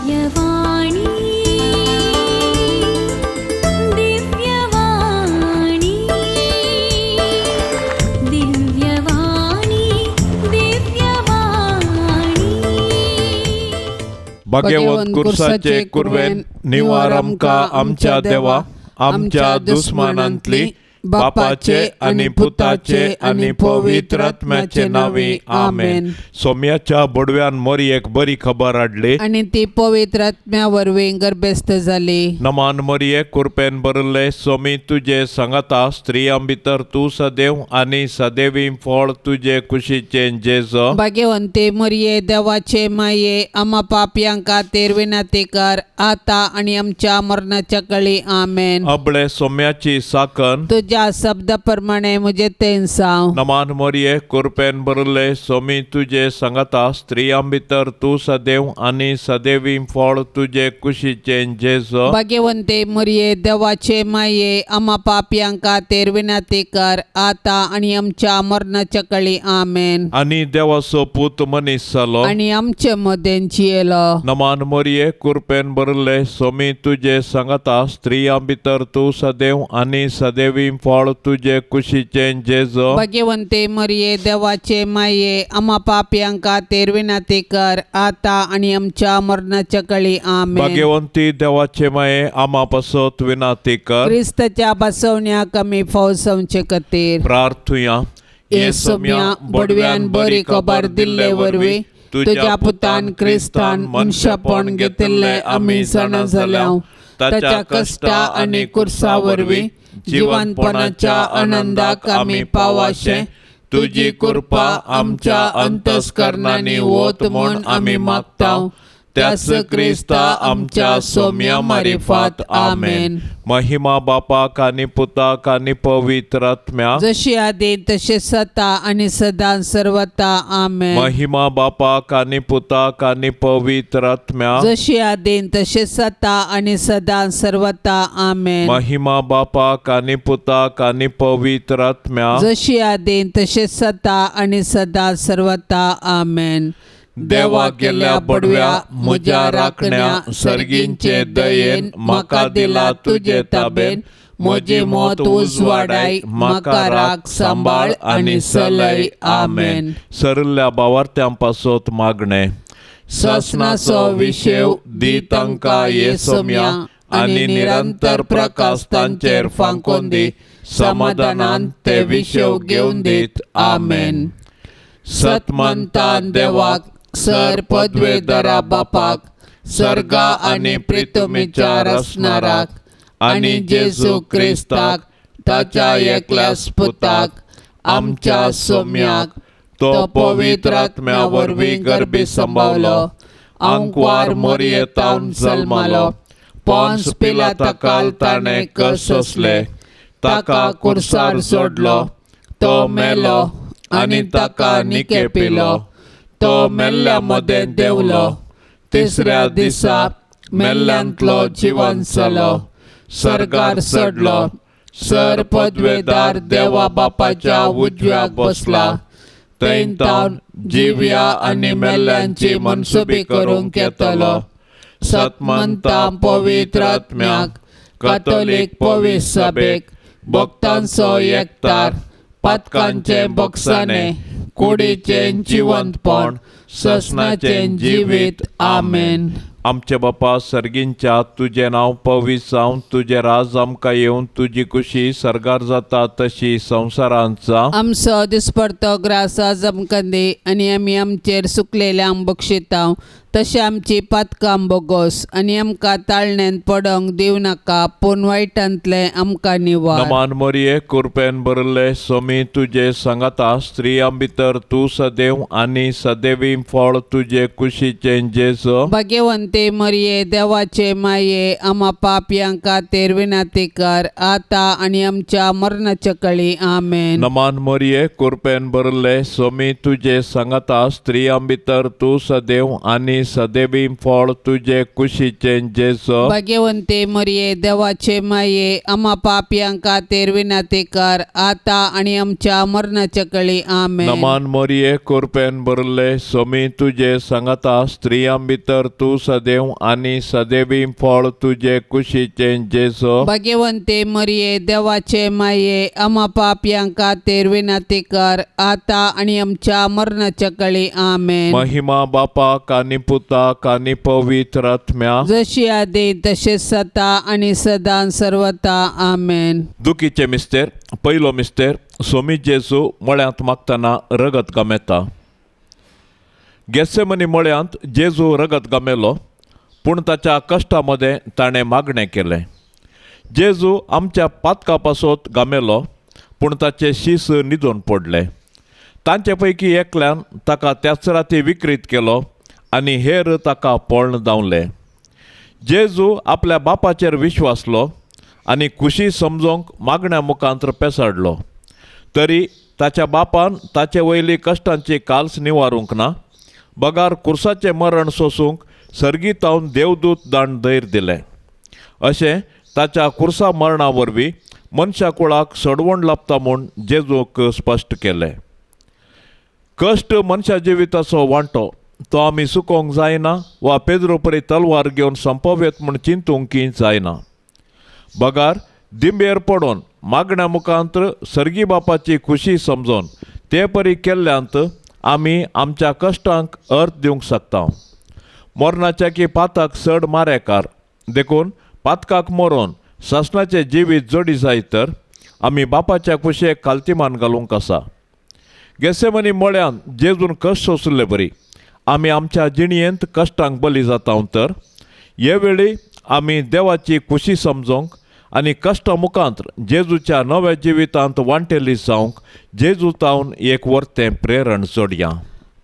दिव्यवाणी, दिव्यवाणी, दिव्यवाणी, दिव्यवाणी. भाग्यवंत कुर्साचे कुरवेन निवार आमकां आमच्या देवा आमच्या दुस्मानांतली बापाचे आनी पुताचे आनी पवित्र आत्म्याचे नांवी आमेन. सोम्याच्या बडव्यान मोरयेक बरी खबर हाडली आनी ती पवित्र आत्म्या वरवीं गर्भस्थ जाली. नमान मोरये, कुरपेन भरिल्ले, सोमी तुजे सांगाता, स्त्रियां भितर तूं सदैव आनी सदैवी फळ तुजे कुशीचें जेजो. भाग्यवंते मरिये, देवाचे माये, आमा पापयां खातीर विनंती कर, आता आनी आमच्या मरणाच्या कळी. आमेन. अबळे सोम्याची साकन. तुज्या शब्दा प्रमाणे म्हजे तें जावं. नमान मोरये, कुरपेन भरिल्ले, सोमी तुजे सांगाता, स्त्रियां भितर तूं सदैव आनी सदैवी फळ तुजे कुशीचें जेजो. भाग्यवंते मरिये, देवाचे माये, आमा पापयां खातीर विनंती कर, आता आनी आमच्या मरणाच्या कळी. आमेन. आनी देवाचो पूत मनीस जालो आनी आमचे मदें जियेलो. नमान मोरये, कुरपेन भरिल्ले, सोमी तुजे सांगाता, स्त्रियां भितर तूं सदैव आनी सदैवी फळ तुजे कुशीचें जेजो. भाग्यवंते मरिये, देवाचे माये, आमा पापयां खातीर विनंती कर, आता आनी आमच्या मरणाच्या कळी. आमेन. भाग्यवंती देवाचे माये, आमा पासत विनाती कर. क्रिस्ताच्या बसवण्याक आमी फौजवचे खातीर. प्रार्थुया. हे सोम्या बडव्यान बरी खबर दिल्ले वरवीं तुज्या पुतान क्रिस्तान मनशापण घेतिल्लें आमी जाणा जाल्या. ताच्या कश्टा आनी कुर्सा वरवीं जिवनपणाच्या आनंदाक आमी पावाशें तुजी कृपा आमच्या अंतस्करणांनी वत म्हूण आमी मागता, त्याच क्रिस्ता आमच्या सोम्या मारिफात. आमेन. महिमा बापाक आनी पुताक आनी पवित्र आत्म्याक. जशी आदी तशें सता आनी सदां सर्वता. आमेन. महिमा बापाक आनी पुताक आनी पवित्र आत्म्याक. जशी आदी तशें सता आनी सदां सर्वता. आमेन. महिमा बापाक आनी पुताक आनी पवित्र आत्म्याक. जशी आदी तशें सता आनी सदां सर्वता. आमेन. देवा गेल्या बडव्या म्हज्या राखण्या, सर्गींचे दयेन म्हाका दिला तुजे ताबेन, म्हजी मत उजवाडाय, म्हाका राख, सांबाळ आनी सलय. आमेन. सरल्या बावार्थ्यां पासत मागणें. ससनाचो विशेव दी तांकां ये सोम्या आनी निरंतर प्रकाश तांचेर फांकोन दी, समाधानान ते विशेव घेवन दीत. आमेन. सतमंतान देवाक, सर पदवेदरा बापाक, सर्गा आनी प्रितुमीच्या रसणाराक, आनी जेजू क्रिस्ताक ताच्या एकल्याच पुताक आमच्या सोम्याक, तो पवित्र आत्म्या वरवीं गर्भी संभावलो, आंकवार मोरयेतावन जल्मालो, पोन्स पिलाता ताणें कस सोंसले, ताका कुर्सार सोडलो, तो मेलो आनी ताका निकेपिलो, तो मेल्ल्या मदें देंवलो, तिसऱ्या दिसा मेल्ल्यांतलो जिवन जालो, सर्गार चडलो, सर पदवेदार देवा बापाच्या उजव्याक बसला, थंय तावन जिव्या आनी मेल्ल्यांची मनसुबी करूंक येतलो. सतमंता पवित्र आत्म्याक, कातोलीक पवित्र सभेक, भक्तांचो एकतार, पातकांचें बक्षाणें, कुडीचें जिवंतपण, ससनाचें जिवीत. आमेन. आमचे बापा सर्गींच्या, तुजें नांव पवित्र जावं, तुजें राज आमकां येवन, तुजी कुशी सर्गार जाता तशी संवसारांत जावं. आमचो दिसपडतो ग्रास आज आमकां दी, आनी आमी आमचेर सुकलेल्यांक बक्षितांव तशें आमची पातकां बोगोस, आनी आमकां ताळण्यांत पडोंक दिवं नाका, पूण वायटांतलें आमकां निवार. नमान मोरये, कुरपेन भरिल्ले, सोमी तुजे सांगाता, स्त्रियां भितर तूं सदैव आनी सदैवी फळ तुजे कुशीचें जेजो. भाग्यवंते मरिये, देवाचे माये, आमा पापयां खातीर विनंती कर, आता आनी आमच्या मरणाच्या कळी. आमेन. नमान मोरये, कुरपेन भरिल्ले, सोमी तुजे सांगाता, स्त्रियां भितर तूं सदैव आनी सदैवी फळ तुजे कुशीचें जेजू. भाग्यवंते मरिये, देवाचे माये, आम्हा पापयां खातीर विनंती कर, आता आणि आमच्या मरणाच्या कळी. आमेन. नमान मोरये, कृपेन भरले, सोमी तुजे सांगाता. स्त्रियां भितर तूं सदैव आनी सदैवी फळ तुजे कुशीचें जेजू. भाग्यवंते मरिये, देवाचे माये, आम्हा पापयां खातीर विनंती कर, आता आणि आमच्या मरणाच्या कळी. आमेन. महिमा बापाक आनी पुताक आनी पवित्र आत्म्या. जशी आदी तशेच सता आणि सदां सर्वता. आमेन. दुखीचे मिस्तेर. पयलो मिस्तेर. सोमी जेजू मळ्यांत मागतना रगत गमेता. गेसेमनी मळ्यांत जेजू रगत गमेलो, पूण ताच्या कश्टा मदें ताणें मागणें केलें. जेजू आमच्या पातका पासत गमेलो, पूण ताचे शीस न्हिदून पडले. तांचे पैकी एकल्यान ताका त्याच राती विक्रीत केलो आनी हेर ताका पळण धांवले. जेजू आपल्या बापाचेर विश्वासलो आनी खुशी समजोंक मागण्या मुखांत पेसाडलो. तरी ताच्या बापान ताचे वयली कश्टांची काल्स निवारूंक ना, बगार कुर्साचें मरण सोसूंक सर्गीतावन देवदूत दाण धैर्य दिलें. अशें ताच्या कुर्सा मरणा वरवीं मनशा कुळाक सडवण लाबता म्हूण जेजूक स्पश्ट केलें. कश्ट मनशा जिविताचो वांटो. तो आमी सुकोवंक जायना वा पेद्रो परी तलवार घेवन संपवयत म्हूण चिंतूंक जायना. बगार दिंबेर पडोन मागण्या मुखांत सर्गी बापाची खुशी समजोन ते परी केल्ल्यांत आमी आमच्या कश्टांक अर्थ दिवंक शकता. मरणाच्या की पाताक चड मारेकार, देखून पातकाक मरोन सासणाचें जिवीत जोडी जाय तर आमी बापाच्या कुशेक खालतीमान घालूंक आसा. गेसेमनी मळ्यान जेजून कश्ट सोंसले बरी आमी आमच्या जिणयेंत कश्टांक बली जाता तर हे वेळी आमी देवाची खुशी समजोंक आनी कश्टा मुखांत जेजूच्या नव्या जिवितांत वांटेली जावंक जेजू तावन एक वर्तें प्रेरण जोडया.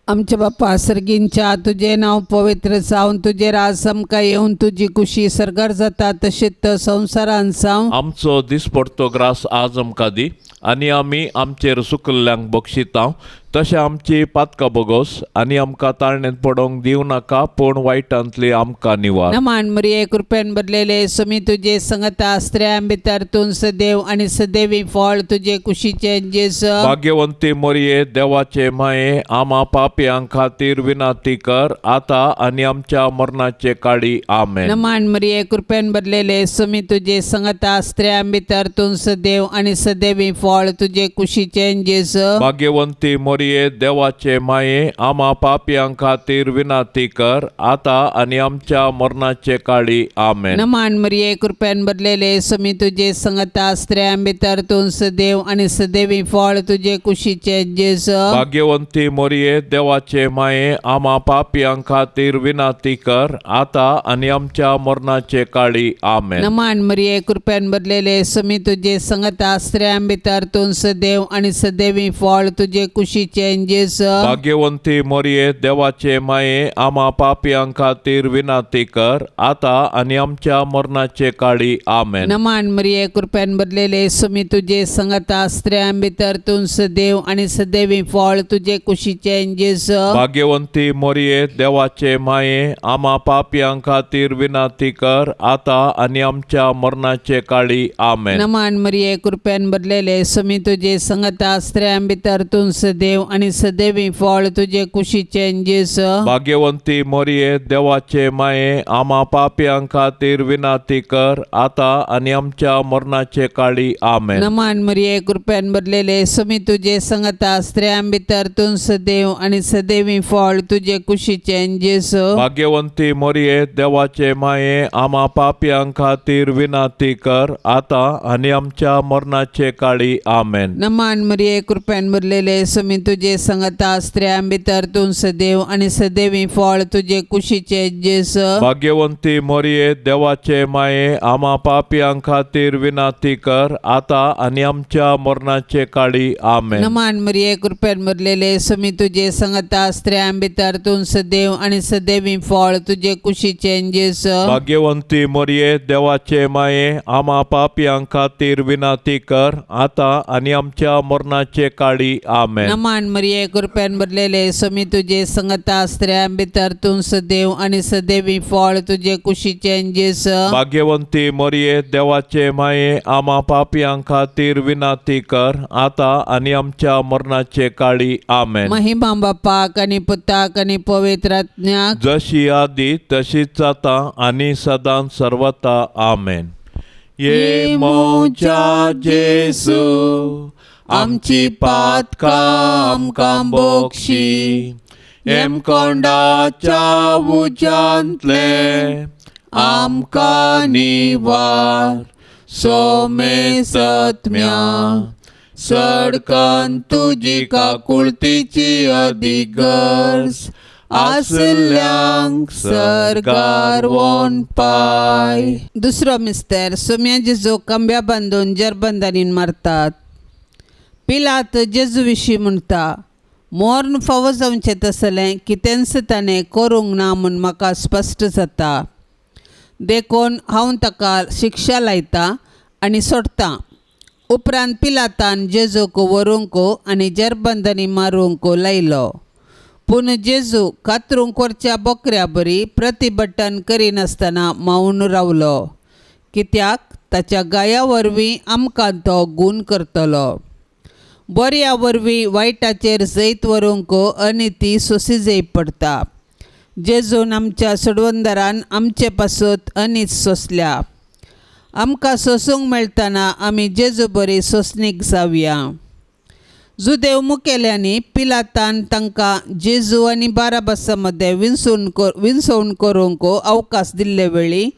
आमच्या बाप्पा सर्गींच्या, तुझे नाव पवित्र जावन, तुझे राज आमकां येवन, तुजी कुशी सर्गार जाता तशेंच संवसारान जावं. आमचो दिसपडतो ग्रास आज आमकां दी आनी आमी आमचेर सुकल्ल्यांक बक्षिता तशें आमची पातकां बोगोस आनी आमकां ताळणेंत पडोवंक दिवं नाका, पूण वायटांतली आमकां निवार. नमान मरिये, कृपेन भरलेले, सुमी तुझे संगता. स्त्रियां भितर तूं सदैव आणि सदैवी फळ तुझे कुशीचे जेजू. भाग्यवंती मोरये, देवाचे माये, आमा पापयां खातीर विनंती कर, आता आनी आमच्या मरणाचे काळी. आमेन. नमान मरिये, कृपेन भरलेले, सुमी तुझे संगता. स्त्रियां भितर तूं सदैव आणि सदैवी फळ तुझे कुशीचे जेजू. भाग्यवंती मोरये, देवाचे माये, आमा पापयां खातीर विनंती कर, आता आनी आमच्या मरणाचे काळी. आमेन. नमान मरिये, कृपेन भरलेले, सुमी तुझे संगता. स्त्रियां भितर तूं सदैव आणि सदैवी फळ तुझे कुशीचे जेजू. भाग्यवंती मोरये, देवाचे माये, आमा पापयां खातीर विनंती कर, आता आनी आमच्या मरणाचे काळी. आमेन. नमान मरिये, कृपेन भरलेले, सुमी तुझे संगता. स्त्रियां भितर तूं सदैव आणि सदैवी फळ तुझे कुशीचे जेजू. भाग्यवंती मोरये, देवाचे माये, आमा पापयां खातीर विनंती कर, आता आनी आमच्या मरणाचे काळी. आमेन. नमान मरिये, कृपेन भरलेले, सुमी तुझे संगता. स्त्रियां भितर तूं सदैव आणि सदैवी फळ तुझे कुशीचे जेजू. भाग्यवंती मोरये, देवाचे माये, आमा पापयां खातीर विनंती कर, आता आनी आमच्या मरणाचे काळी. आमेन. नमान मरिये, कृपेन भरलेले, सुमी तुझे संगता. स्त्रियां भितर तूं सदैव आणि सदैवी फळ तुझे कुशीचे जेजू. भाग्यवंती मोरये, देवाचे माये, आमा पापयां खातीर विनंती कर, आता आनी आमच्या मरणाचे काळी. आमेन. नमान मरिये, कृपेन भरलेले, सुमी तुझे संगता. स्त्रियां भितर तूं सदैव आणि सदैवी फळ तुझे कुशीचे जेजू. भाग्यवंती मोरये, देवाचे माये, आमा पापयां खातीर विनंती कर, आता आनी आमच्या मरणाचे काळी. आमेन. नमान मरिये, कृपेन भरलेले, सुमी तुझे संगता. स्त्रियां भितर तूं सदैव आणि सदैवी फळ तुझे कुशीचे जेजू. भाग्यवंती मोरये, देवाचे माये, आमा पापयां खातीर विनंती कर, आता आनी आमच्या मरणाचे काळी. आमेन. नमान मरिये, कृपेन भरलेले, सुमी तुझे संगता. स्त्रियां भितर तूं सदैव आणि सदैवी फळ तुझे कुशीचे जेजू. भाग्यवंती मोरये, देवाचे माये, आमा पापयां खातीर विनंती कर, आता आनी आमच्या मरणाचे काळी. आमेन. नमान नमान मरिये, कृपेन भरलेले, स्वामी तुजे संगता, स्त्रियां भितर तूं सदैव आनी सदैवी फळ तुजे कुशीचें जेजू. भाग्यवंती मरिये, देवाचे माये, आमा पापयां खातीर विनंती कर, आतां आनी आमच्या मरणाचे काळी. आमेन. महिमा बापाक आनी पुताक आनी पवित्र आत्म्याक. जशी आदी तशीच आतां आनी सदां सर्वता. आमेन. ये मोजा जेसू, आमची पातकां आमकां बोक्षी, हेमकोंडाच्या उज्यांतले आमकां निवार, सोमे सत्म्या सडकन तुजी काकुळतीची अदीक गरज आसल्यांक सर्गार वोन पाय. दुसरो मिस्तर, सोम्या जेजू खांब्या बांदून जरबंदानीन मारतात. पिलात जेजू विशीं म्हणटा, मोर्न फावो जावचें तसलें कितेंच ताणें करूंक ना म्हूण म्हाका स्पश्ट जाता, देखून हांव ताका शिक्षा लायतां आनी सोडटां. उपरांत पिलातान जेजूक व्हरूंक आनी जरबंदांनी मारूंक लायलो. पूण जेजू कातरूंक व्हरच्या बोकऱ्या बरी प्रतिभटन करिनासतना मावन रावलो, कित्याक ताच्या गाया वरवीं आमकां तो गूण करतलो. बऱ्या वरवीं वायटाचेर जैत व्हरूंक अनिती सोंसी जाय पडटा. जेजून आमच्या सोडवंदरान आमचे पासत अनीत सोंसल्या. आमकां सोंसूंक मेळटना आमी जेजू बरी सोंसणीक जावया. जुदेव मुखेल्यांनी पिलातान तांकां जेजू आनी बाराबासा मदें विंचवण करूंक अवकाश दिल्ले वेळी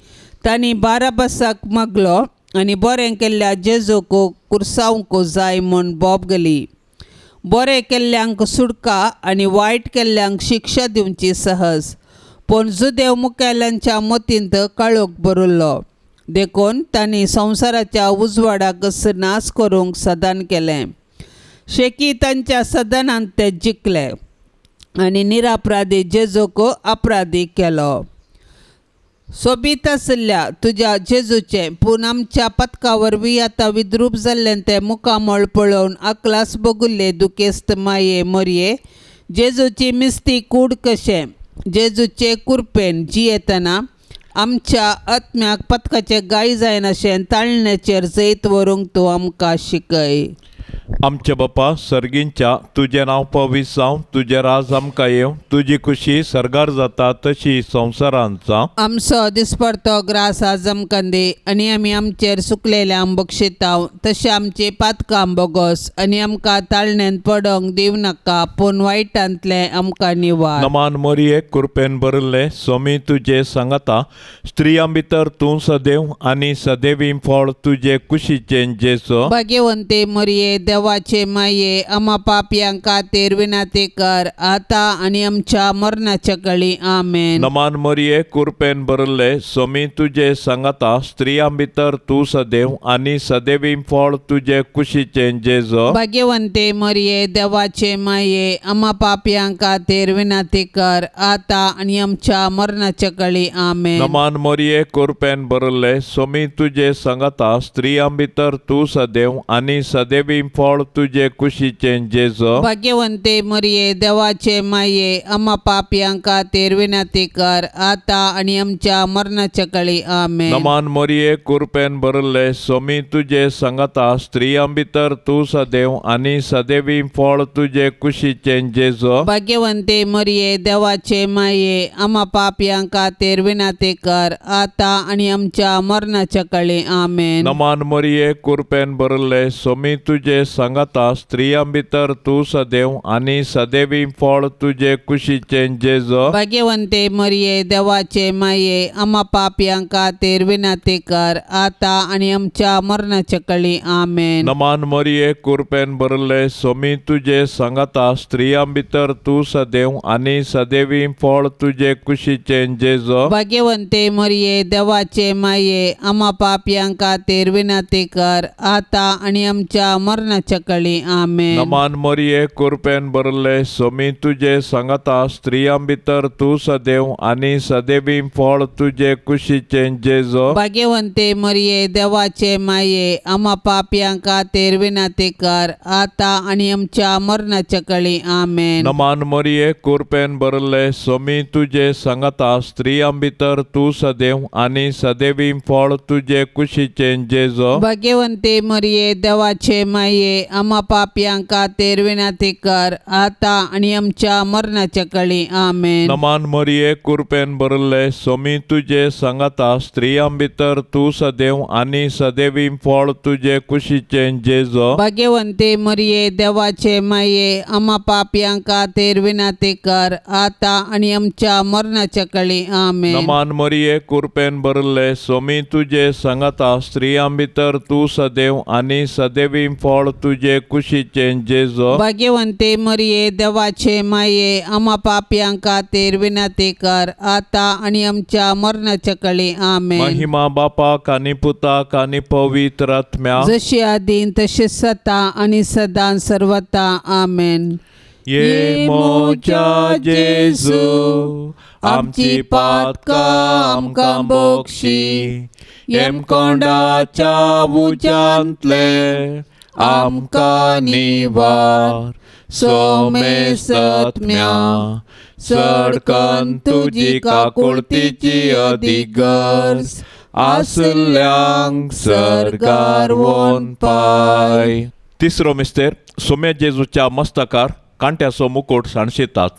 तांणी बाराबासाक मागलो आनी बरें केल्ल्या जेजूक कुर्सावंक जाय म्हूण बोब गेली. बरें केल्ल्यांक सुटका आनी वायट केल्ल्यांक शिक्षा दिवची सहज, पूण जुदेव मुखेल्यांच्या मतींत काळोख भरिल्लो, देखून तांणी संवसाराच्या उजवाडाक नाश करूंक सदान केलें. शेकी तांच्या सदनांत ते जिखले आनी निरापराधी जेजूक अपराधी केलो. सोबीत आशिल्ल्या तुज्या जेजूचें पूण आमच्या पथका वरवीं आतां विद्रूप जाल्लें तें मुखामळ पळोवन अकलास भोगिल्ले दुखेस्त माये मरये, जेजूची मिस्ती कूड कशें जेजूचे कुरपेन जियेतना आमच्या आत्म्याक पथकाचे गाय जायनाशें ताळण्याचेर जैत व्हरूंक तूं आमकां शिकय. आमच्या बापा सर्गींच्या, तुजें नांव पवित्र जावं, तुजें राज आमकां येवं, तुजी खुशी सर्गार जाता तशी संवसारांत जावं. आमचो दिसपडतो ग्रास आज आमकां दी, आनी आमी आमचेर सुकलेल्या बक्षिताव तशें आमची पातकां बोगोस, आनी आमकां ताळण्यांत पडोंक दिवं नाका, पूण वायटांतलें आमकां निवार. नमान मरिये, कृपेन भरिल्ले, स्वामी तुजे सांगाता, स्त्रियां भितर तूं सदैव आनी सदैवी फळ तुजे कुशीचें जेजू. भाग्यवंते मरिये, देवाचे माये, आमा पापयां खातीर विनंती कर, आतां आनी आमच्या मरणाच्या कळी. आमेन. नमान मरिये, कृपेन भरिल्ले, स्वामी तुजे सांगाता, स्त्रियां भितर तूं सदैव आनी सदैवी फळ तुजे कुशीचें जेजू. भाग्यवंते मरिये, देवाचे माये, आमा पापयां खातीर विनंती कर, आतां आनी आमच्या मरणाच्या कळी. आमेन. नमान मरिये, कृपेन भरिल्ले, स्वामी तुजे सांगाता, स्त्रियां भितर तूं सदैव आनी सदैवी फळ तुजे कुशीचें जेजू. भाग्यवंते मरिये, देवाचे माये, आमा पापयां खातीर विनंती कर, आतां आनी आमच्या मरणाच्या कळी. आमेन. नमान मरिये, कृपेन भरिल्ले, स्वामी तुजे सांगाता, स्त्रियां भितर तूं सदैव आनी सदैवी फळ तुजे कुशीचें जेजू. भाग्यवंते मरिये, देवाचे माये, आमा पापयां खातीर विनंती कर, आतां आनी आमच्या मरणाच्या कळी. आमेन. नमान मरिये, कृपेन भरिल्ले, स्वामी तुजे सांगाता, स्त्रियां भितर तूं सदैव आनी सदैवी फळ तुजे कुशीचें जेजू. भाग्यवंते मरिये, देवाचे माये, आमा पापयां खातीर विनंती कर, आतां आनी आमच्या मरणाच्या कळी. आमेन. नमान मरिये, कृपेन भरिल्ले, स्वामी तुजे सांगाता, स्त्रियां भितर तूं सदैव आनी सदैवी फळ तुजे कुशीचें जेजू. भाग्यवंते मरिये, देवाचे माये, आमा पापयां खातीर विनंती कर, आतां आनी आमच्या मरणाच्या मरणाच्या काळी. आमेन. नमान मरिये, कुरपेन भरले, सोमी तुजे सांगाता, स्त्रियां भितर तूं सदैव आनी सदैवी फळ तुजे कुशीचें जेजो. भाग्यवंते मरिये, देवाचे माये, आम्हा पापयां खातीर विनंती कर, आता आनी आमच्या मरणाच्या काळी. आमेन. नमान मरिये, कुरपेन भरले, सोमी तुजे सांगाता, स्त्रियां भितर तूं सदैव आनी सदैवी फळ तुजे कुशीचें जेजो. भाग्यवंते मरिये, देवाचे माये, आम्हा पापयां खातीर विनंती कर, आता आनी आमच्या मरणाच्या काळी. आमेन. नमान मरिये, कुरपेन भरले, सोमी तुजे सांगाता, स्त्रियां भितर तूं सदैव आनी सदैवी फळ तुजे कुशीचें जेजो. भाग्यवंते मरिये, देवाचे माये, आम्हा पापयां खातीर विनंती कर, आता आनी आमच्या मरणाच्या काळी. आमेन. नमान मरिये, कुरपेन भरले, सोमी तुजे सांगाता, स्त्रियां भितर तूं सदैव आनी सदैवी फळ तुजे कुशीचें जेजो. भाग्यवंते मरिये, देवाचे माये, आम्हा पापयां खातीर विनंती कर, आता आनी आमच्या मरणाच्या काळी. आमेन. महिमा बापाक आनी पुताक आनी पवित्र आत्म्या, जशी आदीन तशी सता आणि सदा सर्वता. आमेन. ये मोच्या जेजू, आमची पातकां आमकां बोक्षी, येमकोंडाच्या उज्यांतले आमकां निवार, सोमेसत्म्या सडकन तुजी काकुळतीची अदीक गरज आसल्यांक सर्गार वोन पाय. तिसरो मिस्तेर. सोम्या जेजूच्या मस्तकार कांट्याचो मुकुट सांडशितात.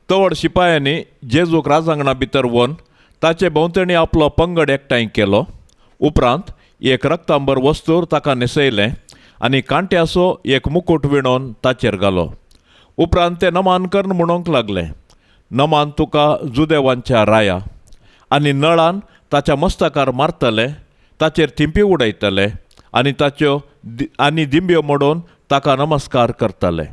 तवड शिपायांनी जेजूक राजांगणा भितर व्हरून ताचे भोंवतणी आपलो पंगड एकठांय केलो. उपरांत एक रक्तांबर वस्तूर ताका न्हेसयलें आनी कांट्याचो एक मुकुट विणोवन ताचेर घालो. उपरांत ते नमान करून म्हणूंक लागले, नमान तुका जुदेवांच्या राया. आनी नळान ताच्या मस्तकार मारतले, ताचेर थिंपी उडयतले आनी ताच्यो आनी दिंब्यो मोडून ताका नमस्कार करतले.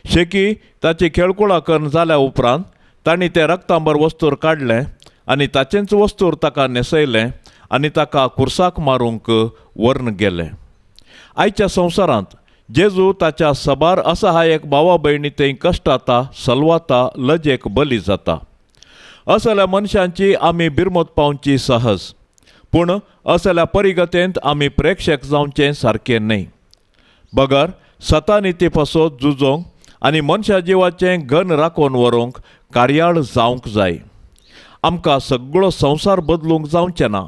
शेकी ताची खेळकुळा करून जाल्या उपरांत तांणी तें रक्तांबर वस्तूर काडलें आनी ताचेंच वस्तूर ताका न्हेसयलें आनी ताका कुर्साक मारूंक व्हरून गेले. आयच्या संवसारांत जेजू ताच्या सबार असहायक भावा भयणी थंय कश्टाता, सलवाता, लजेक बली जाता. असल्या मनशांची आमी बिरमत पावची सहज, पूण असल्या परिगतेंत आमी प्रेक्षक जावचें सारकें न्हय. बगर सतानिती पासत झुजोंक आनी मनशा जिवाचें गन राखून व्हरूंक कार्याळ जावंक जाय. आमकां सगळो संवसार बदलूंक जावचें ना,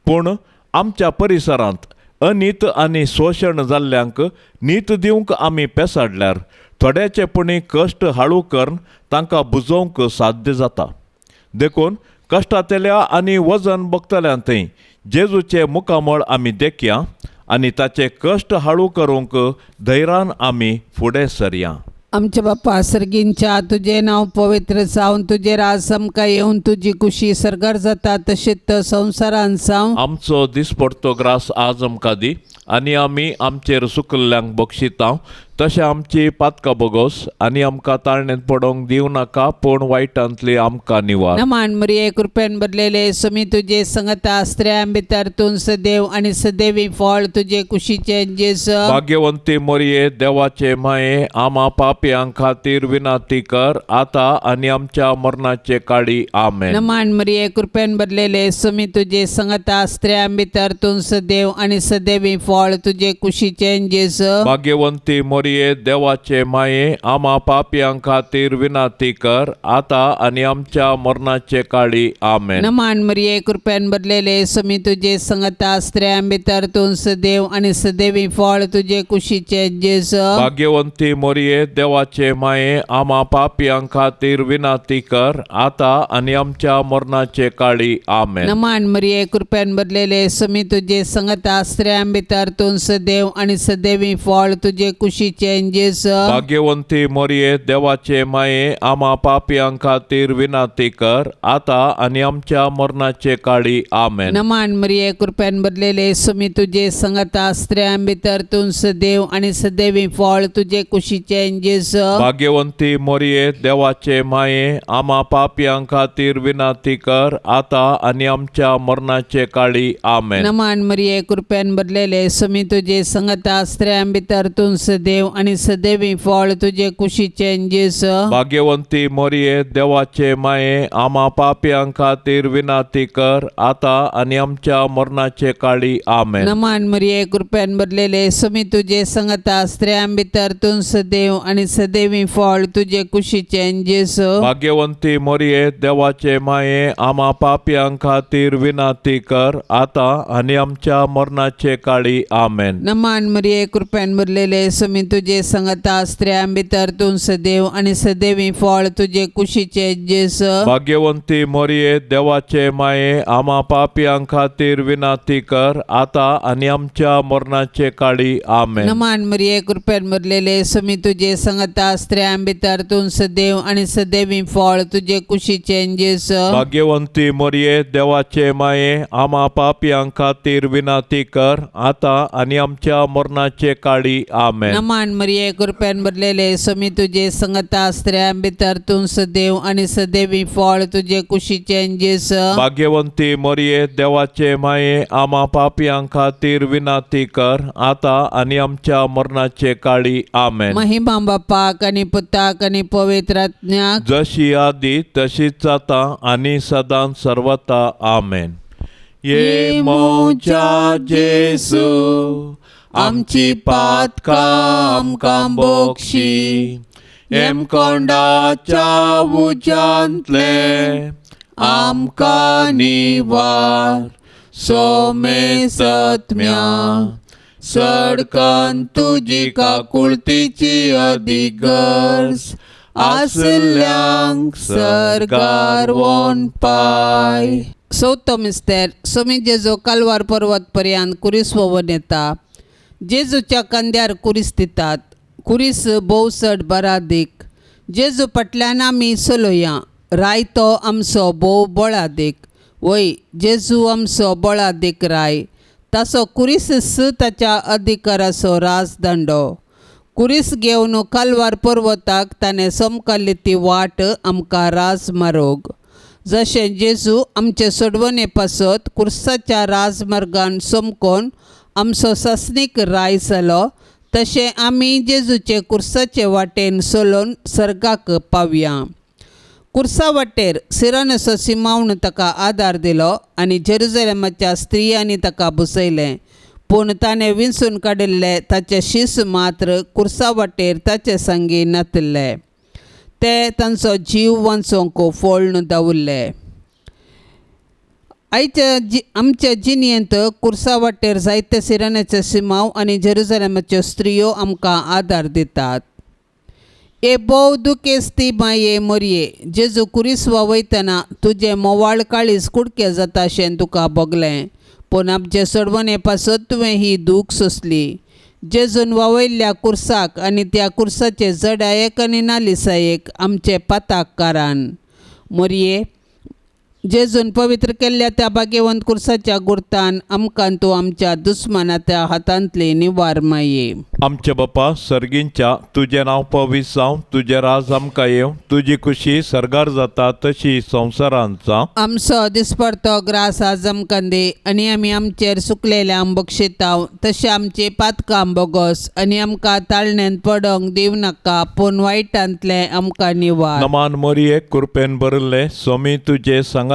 पूण आमच्या परिसरांत अनीत आनी शोशण जाल्ल्यांक नीत दिवंक आमी पेसाडल्यार थोड्याचे पुणी कश्ट हाळू करून तांकां बुजोवंक साध्य जाता. देखून कश्टांतल्या आनी वजन बगतल्यां थंय जेजूचें मुखामळ आमी देखया आनी ताचे कश्ट हाळू करूंक धैर्यान आमी फुडें सरया. आमच्या बाप्पा सर्गींच्या, तुझे नाव पवित्र जावन, तुझे राज आमकां येवन, तुजी कुशी सर्गार जाता तशेंच संवसारान जावं. आमचो दिसपडतो ग्रास आज आमकां दी आनी आमी आमचेर सुकल्ल्यांक बक्षिता तशें आमची पातकां बोगोस आनी आमकां ताळणेंत पडोवंक दिवं नाका, पूण वायटांतली आमकां निवार. नमान मरिये, कृपेन भरलेले, सुमी तुझे संगता, स्त्रियां भितर तूं सदैव आणि सदैवी फळ तुझे कुशीचे जेजू. भाग्यवंती मोरये, देवाचे माये, आमा पापयां खातीर विनाती कर, आता आनी आमच्या मरणाचे काळी. आमेन. नमान मरिये, कृपेन भरलेले, सुमी तुझे संगता, स्त्रियां भितर तूं सदैव आणि सदैवी फळ तुझे कुशीचे जेजू. भाग्यवंती मोरये, देवाचे माये, आमा पापयां खातीर विनाती कर, आता आनी आमच्या मरणाचे काळी. आमेन. नमान मरिये, कृपेन भरलेले, सुमी तुझे संगता, स्त्रियां भितर तूं सदैव आणि सदैवी फळ तुझे कुशीचे जेजू. भाग्यवंती मोरये, देवाचे माये, आमा पापयां खातीर विनाती कर, आता आनी आमच्या मरणाचे काळी. आमेन. नमान मरिये, कृपेन भरलेले, सुमी तुझे संगता, स्त्रियां भितर तूं सदैव आणि सदैवी फळ तुझे कुशीचे कुशीचें जेजू. भाग्यवंती मोरये, देवाचे माये, आमा पापयां खातीर विनंती कर, आता आनी आमच्या मरणाचे काळी. आमेन. नमान मरिये, कृपेन भरलेले, सुमी तुझे संगता, स्त्रियां भितर तूं सदैव आनी सदैवी फळ तुजे कुशीचें जेजू. भाग्यवंती मोरये, देवाचे माये, आमा पापयां खातीर विनंती कर, आता आनी आमच्या मरणाचे काळी. आमेन. नमान मरिये, कृपेन भरलेले, सुमी तुझे संगता, स्त्रियां भितर तूं सदैव आनी सदैवी फळ तुजे कुशीचें जेजू. भाग्यवंती मोरये, देवाचे माये, आमा पापयां खातीर विनंती कर, आता आनी आमच्या मरणाचे काळी. आमेन. नमान मरिये, कृपेन भरलेले, सुमी तुझे संगता, स्त्रियां भितर तूं सदैव आनी सदैवी फळ तुजे कुशीचें जेजू. भाग्यवंती मोरये, देवाचे माये, आमा पापयां खातीर विनंती कर, आता आनी आमच्या मरणाचे काळी. आमेन. नमान मरिये, कृपेन भरलेले, सुमी तुझे संगता, स्त्रियां भितर तूं सदैव आनी सदैवी फळ तुजे कुशीचे जेजू. भाग्यवंती मोरये, देवाचे माये, आमा पापयां खातीर विनंती कर, आता आनी आमच्या मरणाचे काळी. आमेन. नमान मरिये, कृपेन भरलेले, सुमी तुझे संगता, स्त्रियां भितर तूं सदैव आनी सदैवी फळ तुजे कुशीचे जेजू. भाग्यवंती मोरये, देवाचे माये, आमा पापयां खातीर विनंती कर, आता आनी आमच्या मरणाचे काळी. आमेन. नमान मरिये, कृपेन भरलेले, सुमी तुझे संगता, स्त्रियां भितर तूं सदैव आनी सदैवी फळ तुजे कुशीचे जेजू. भाग्यवंती मोरये, देवाचे माये, आमा पापयां खातीर विनंती कर, आता आनी आमच्या मरणाचे काळी. आमेन. महिमा बापाक आनी पुताक आनी पवित्र आत्म्याक, जशी आदी तशीच आता आनी सदां सर्वता. आमेन. ये मोच्या जेसू, आमची पातकां आमकां बोक्षी, हेमकोंडाच्या उज्यांतले आमकां निवार, सोमे सत्म्या सडकन तुजी काकुळतीची अदीक गरज आसल्यांक सर्गार वोन पाय. चवथो मिस्तेर. सोमी जेजू कालवार पर्वत पर्यंत कुरीस व्होवन येता. जेजूच्या खांद्यार कुरीस दितात. कुरीस भोव चड बरादीक. जेजू फाटल्यान आमी चलोया, राय तो आमचो भोव बळादीक. वय, जेजू आमचो बळादीक राय. ताचो कुरीस ताच्या अधिकाराचो राजदंडो. कुरीस घेवन कालवार पर्वताक ताणें समकाल्ली ती वाट आमकां राजमार्ग. जशें जेजू आमचे सोडवणे पासत कुर्साच्या राजमार्गान समकोन आमचो सासणीक राय जालो, तशें आमी जेजूचे कुर्साचे वाटेन चलोवन सर्गाक पावया. कुर्सा वाटेर सिरानसो सिमावन ताका आदार दिलो आनी जेरुजलेमाच्या स्त्रियांनी ताका बसयलें. पूण ताणें विंचून काडिल्ले ताचे शीस मात्र कुर्सा वाटेर ताचे संगी नातिल्ले. ते तांचो जीव वांचोवंक फोळ्ण दवरले. आयच्या आमच्या जिणेंत कुर्सा वाटेर जायते सिराण्याचे सिमाव आनी जेरुजलेमाच्यो स्त्रियो आमकां आदार दितात. ए भोव दुखेस्ती माये मोरये, जेजू कुरीस वावयतना तुजें मोवाळ काळीज कुडके जाता अशें तुका भोगलें, पूण आमचे सोडवणे पासत तुवें ही दूख सोंसली. जेजून वावयल्ल्या कुर्साक आनी त्या कुर्साचे जडायेक आनी नालिसायेक आमचे पाताक कारान. मोरये, जेजून पवित्र केल्ल्या त्या भाग्यवंत कुर्साच्या गुर्तान आमकां तूं आमच्या दुस्मानाच्या हातांतली निवार माये. आमच्या बापा सर्गींच्या, तुजें नांव पवित्र जावं, तुजें राज आमकां येवं, तुजी खुशी सर्गार जाता तशी संवसारांत जावं. आमचो दिसपडतो ग्रास आज आमकां दी आनी आमी आमचेर सुकलेल्या बक्षिताव तशें आमचे पातकां बोगस आनी आमकां ताळण्यांत पडोंक दिवं नाका, पूण वायटांतलें आमकां निवार. नमान मोरये, कृपेन भरिल्ले, स्वामी तुजे सांगाता,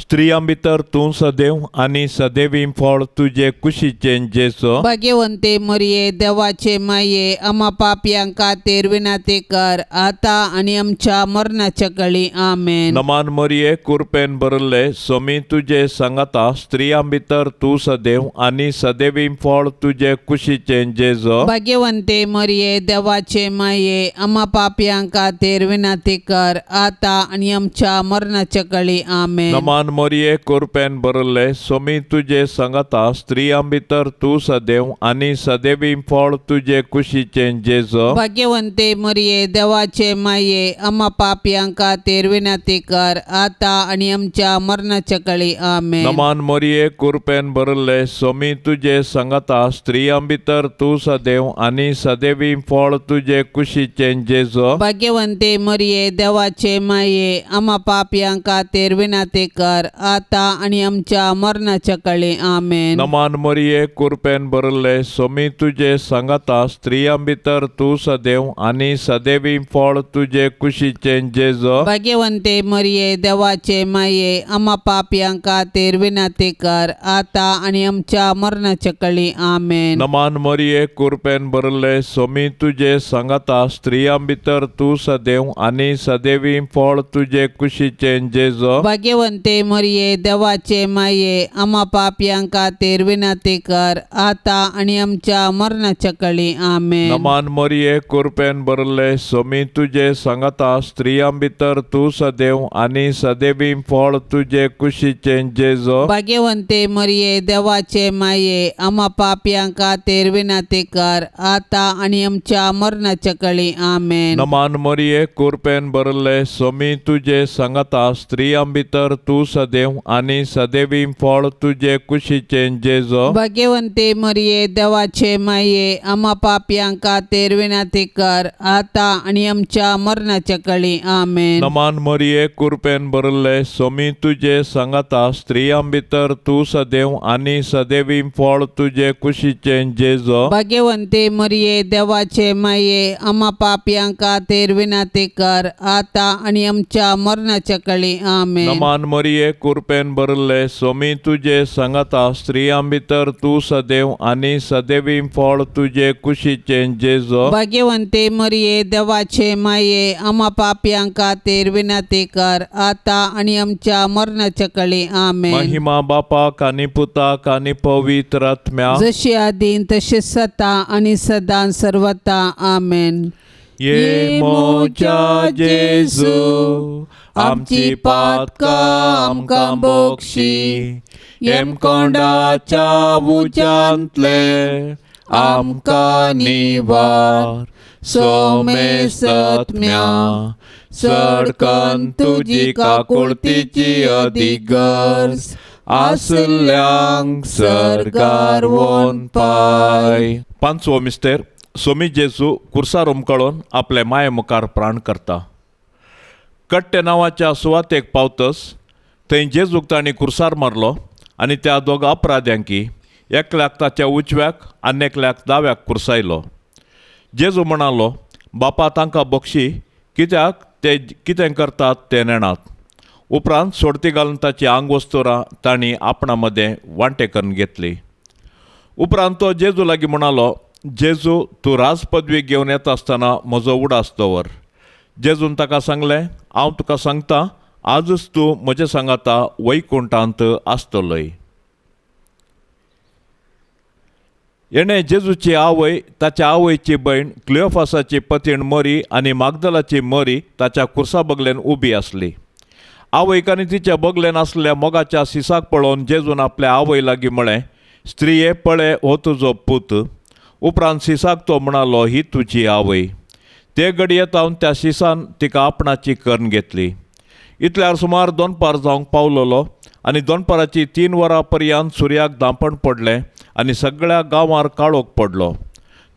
स्त्रियां भितर तूं सदैव आनी सदैवी फळ तुजे कुशीचें जेजू. भाग्यवंते मोरये, देवाचे माये, आमा पापयां खातीर विनंती कर, आतां आनी आमच्या मरणाच्या कळी. आमेन. नमान मोरये, कृपेन भरिल्ले, स्वामी तुजे सांगाता, स्त्रियां भितर तूं सदैव आनी सदैवी फळ तुजे कुशीचें जेजू. भाग्यवंते मोरये, देवाचे माये, आमा पापयां खातीर विनंती कर, आतां आनी आमच्या मरणाच्या कळी. आमेन. नमान मोरये, कृपेन भरिल्ले, स्वामी तुजे सांगाता, स्त्रियां भितर तूं सदैव आनी सदैवी फळ फळ तुजे कुशीचें जेजो. भाग्यवंते मरिये, देवाचे माये, आम्हा पापयां खातीर विनंती कर, आता आनी आमच्या मरणाच्या काळी. आमेन. नमान मोरये, कुरपेन भरले, सोमी तुजे सांगाता, स्त्रियां भितर तूं सदैव आनी सदैवी फळ तुजे कुशीचें जेजो. भाग्यवंते मरिये, देवाचे माये, आम्हा पापयां खातीर विनंती कर, आता आनी आमच्या मरणाच्या काळी. आमेन. नमान मोरये, कुरपेन भरले, सोमी तुजे सांगाता, स्त्रियां भितर तूं सदैव आनी सदैवी फळ तुजे कुशीचें जेजो. भाग्यवंते मरिये, देवाचे माये, आम्हा पापयां खातीर विनंती कर, आता आनी आमच्या मरणाच्या काळी. आमेन. नमान मोरये, कुरपेन भरले, सोमी तुजे सांगाता, स्त्रियां भितर तूं सदैव आनी सदैवी फळ तुजे कुशीचें जेजो. भाग्यवंते मरिये, देवाचे माये, आम्हा पापयां खातीर विनंती कर, आता आनी आमच्या मरणाच्या काळी. आमेन. नमान मोरये, कुरपेन भरले, सोमी तुजे सांगाता, स्त्रियां भितर तूं सदैव आनी सदैवी फळ तुजे कुशीचें जेजो. भाग्यवंते मरिये, देवाचे माये, आम्हा पापयां खातीर विनंती कर, आता आनी आमच्या मरणाच्या काळी. आमेन. नमान मोरये, कुरपेन भरले, सोमी तुजे सांगाता, स्त्रियां भितर तूं सदैव आनी सदैवी फळ तुजे कुशीचें जेजो. भाग्यवंते मरिये, देवाचे माये, आम्हा पापयां खातीर विनंती कर, आता आनी आमच्या मरणाच्या काळी. आमेन. नमान मोरये, कुरपेन भरले, सोमी तुजे सांगाता, स्त्रियां भितर तूं सदैव आनी सदैवी फळ तुजे कुशीचें जेजो. भाग्यवंते मरिये, देवाचे माये, आम्हा पापयां खातीर विनंती कर, आता आनी आमच्या मरणाच्या काळी. आमेन. नमान मोरये, कुरपेन भरले, सोमी तुजे सांगाता, स्त्रियां भितर तूं सदैव आनी सदैवी फळ तुजे कुशीचें जेजो. भाग्यवंते मरिये, देवाचे माये, आम्हा पापयां खातीर विनंती कर, आता आनी आमच्या मरणाच्या काळी. आमेन. महिमा बापाक आनी पुताक आनी पवित्र आत्म्या, जशी आदीन तशी सता आणि सदा सर्वता. आमेन. ये मोच्या जेजू, आमची पातकां आमकां बोक्षी, येमकोंडाच्या उज्यांतले आमकां निवार, सोमेसत्म्या सडकन तुजी काकुळतीची अदीक गरज आसल्यांक सर्गार वोन पाय. पांचवो मिस्तेर, सोमी जेजू कुर्सार उमकळोन आपले माये मुखार प्राण करता. कट्टे नांवाच्या सुवातेक पावतस थंय जेजूक तांणी कुर्सार मारलो आनी त्या दोग अपराध्यांकी एकल्याक ताच्या उजव्याक आनी एकल्याक दाव्याक कुर्सायलो. जेजू म्हणालो, बापा तांकां बक्षी, कित्याक ते कितें करतात ते नेणात. उपरांत सोडती घालून ताची आंगवस्तुरां तांणी आपणा मदें वांटे करून घेतली. उपरांत तो जेजू लागीं म्हणालो, जेजू तूं राजपदवी घेवन येता आसतना म्हजो उडास दवर. जेजून ताका सांगलें, हांव तुका सांगता, आजच तूं म्हजे सांगाता वैकुंठांत आसतलोय. येणें जेजूची आवय, ताच्या आवयची भयण क्लियोफासाची पतीण मरी आनी मागदलाची मरी ताच्या कुर्सा बगलेन उबी आसली. आवयक आनी तिच्या बगलेन आसल्या मोगाच्या सिसाक पळोवन जेजून आपल्या आवय लागीं म्हळें, स्त्रिये पळय हो तुजो पूत. उपरांत सिसाक तो म्हणालो, ही तुजी आवय. ते घडये तावन त्या सिसान तिका आपणाची करून घेतली. इतल्यार सुमार दोनपार जावंक पावलोलो आनी दोनपाराची 3 वरां पर्यंत सुर्याक धांपण पडलें आनी सगळ्या गांवार काळोख पडलो.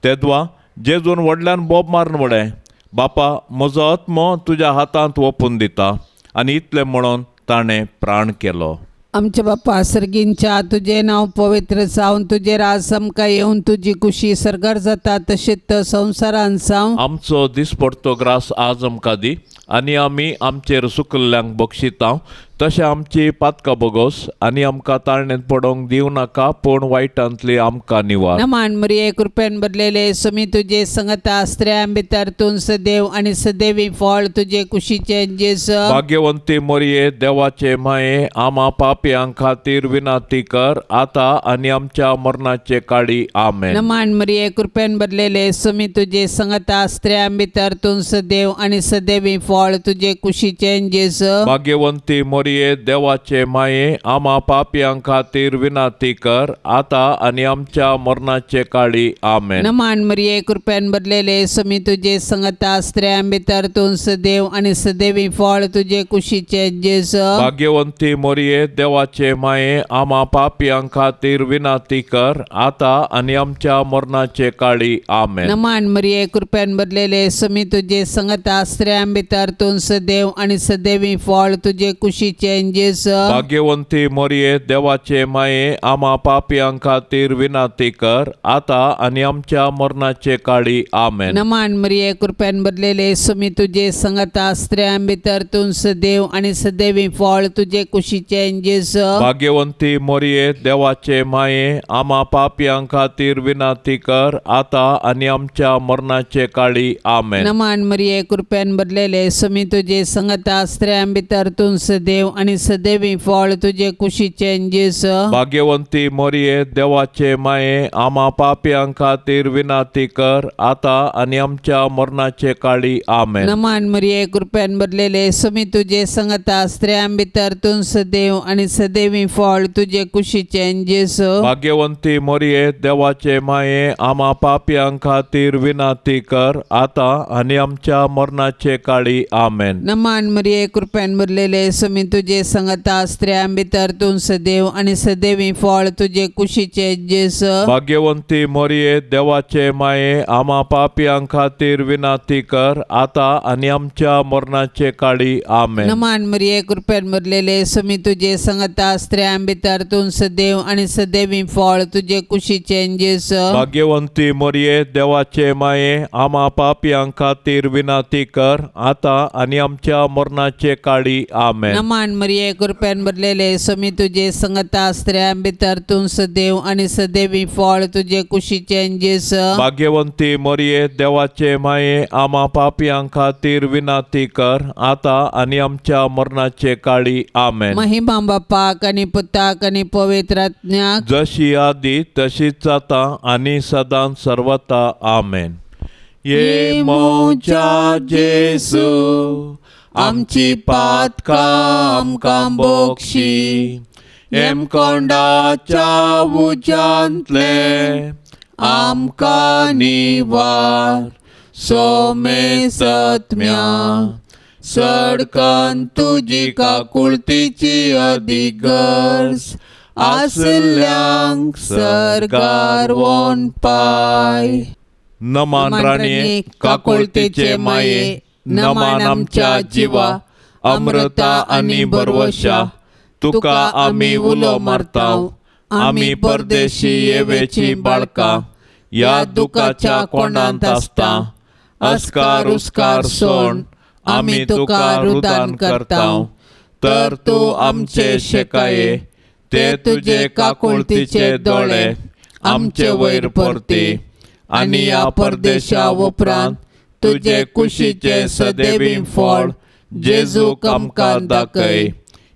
तेदवा जेजून व्हडल्यान बोब मारून म्हळें, बापा म्हजो आत्मो तुज्या हातांत ओपून दिता. आनी इतलें म्हणून ताणें प्राण केलो. आमच्या बाप्पा सर्गींच्या, तुझे नाव पवित्र जावन, तुझे राज आमकां येवन, तुजी कुशी सर्गार जाता तशेंच संवसारान जावं. आमचो दिसपडतो ग्रास आज आमकां दी आनी आमी आमचेर सुकल्ल्यांक बक्षिता तशें आमची पातकां बोगोस आनी आमकां ताळणेंत पडोवंक दिवं नाका, पूण वायटांतली आमकां निवार. नमान मरिये, कृपेन भरलेले, सुमी तुझे संगता, स्त्रियां भितर तूं सदैव आनी सदैवी फळ तुझे कुशीचे जेजू. भाग्यवंती मोरये, देवाचे माये, आमा पापयां खातीर विनंती कर, आता आनी आमच्या मरणाचे काळी. आमेन. नमान मरिये, कृपेन भरलेले, सुमी तुझे संगता, स्त्रियां भितर तूं सदैव आनी सदैवी फळ तुझे कुशीचे जेजू. भाग्यवंती मोरये, मोरये देवाचे माये आमा पापयां खातीर विनाती कर आता आनी आमच्या मरणाचे काळी. आमेन. नमान मरिये, कृपेन भरलेले, समी तुजे संगता, स्त्रियां भितर तूं सदैव आनी सदैवी फळ तुजे कुशीचे जेजू. भाग्यवंती मोरये देवाचे माये आमा पापयां खातीर विनाती कर आता आनी आमच्या मरणाचे काळी. आमेन. नमान मरिये, कृपेन भरलेले, समी तुजे संगता, स्त्रियां भितर तूं सदैव आनी सदैवी फळ तुजे कुशीचे जेजू. भाग्यवंती मोरये देवाचे माये आमा पापयां खातीर विनाती कर आता आनी आमच्या मरणाचे काळी. आमेन. नमान मरिये, कृपेन भरलेले, समी तुजे संगता, स्त्रियां भितर तूं सदैव आनी सदैवी फळ तुजे कुशीचे जेजू. भाग्यवंती मोरये देवाचे माये आमा पापयां खातीर विनाती कर आता आनी आमच्या मरणाचे काळी. आमेन. नमान मरिये, कृपेन भरलेले, समी तुजे संगता, स्त्रियां भितर तूं सदैव आनी सदैवी फळ तुजे कुशीचे जेजू. भाग्यवंती मोरये देवाचे माये आमा पापयां खातीर विनाती कर आता आनी आमच्या मरणाचे काळी. आमेन. नमान मरिये, कृपेन भरलेले, समी तुजे संगता, स्त्रियां भितर तूं सदैव आनी सदैवी फळ तुजे कुशीचे जेजू. भाग्यवंती मोरये देवाचे माये आमा पापयां खातीर विनाती कर आता आनी आमच्या मरणाचे काळी. आमेन. नमान मरिये, कृपेन भरलेले, समी तुजे संगता, स्त्रियां भितर तूं सदैव आनी सदैवी फळ तुजे कुशीचे जेजू. भाग्यवंती मोरये देवाचे माये आमा पापयां खातीर विनाती कर आता आनी आमच्या मरणाचे काळी. आमेन. नमान मरिये, कृपेन भरलेले, समी तुजे संगता, स्त्रियां भितर तूं सदैव आनी सदैवी फळ तुजे कुशीचे जेजू. भाग्यवंती मोरये देवाचे माये आमा पापयां खातीर विनाती कर आता आनी आमच्या मरणाचे काळी. आमेन. नमान मरिये, कृपेन भरलेले, समी तुजे संगता, स्त्रियां भितर तूं सदैव आनी सदैवी फळ तुजे कुशीचे जेजू. भाग्यवंती मोरये देवाचे माये आमा पापयां खातीर विनाती कर आता आनी आमच्या मरणाचे काळी. आमेन. महिमा बापाक आनी पुताक आनी पवित्र आत्म्याक, जशी आदी तशीच आता आनी सदां सर्वता. आमेन. ये मोच्या जेसू, आमची पातकां आमकां बोक्षी, हेमकोंडाच्या उज्यांतले आमकां निवार, सोमे सत्म्या सडकन तुजी काकुळतीची अदीक गरज आसल्यांक सर्गार वोन पाय. नमान राणये, काकुळतेचे माये, नमान आमच्या जिवा, अमृता आनी भरवशा, तुका आमी उलो मारता. आमी परदेशी येवेची बाळकां ह्या दुखाच्या कोणांत आसता. अस्कार उस्कार सोण आमी तुका रुदान करता, तर तूं आमचे शेकाये ते तुजे काकुळतीचे दोळे आमचे वयर परती आनी ह्या परदेशा उपरांत तुजे कुशीचे सदैवी फळ जेजूक आमकां दाखय.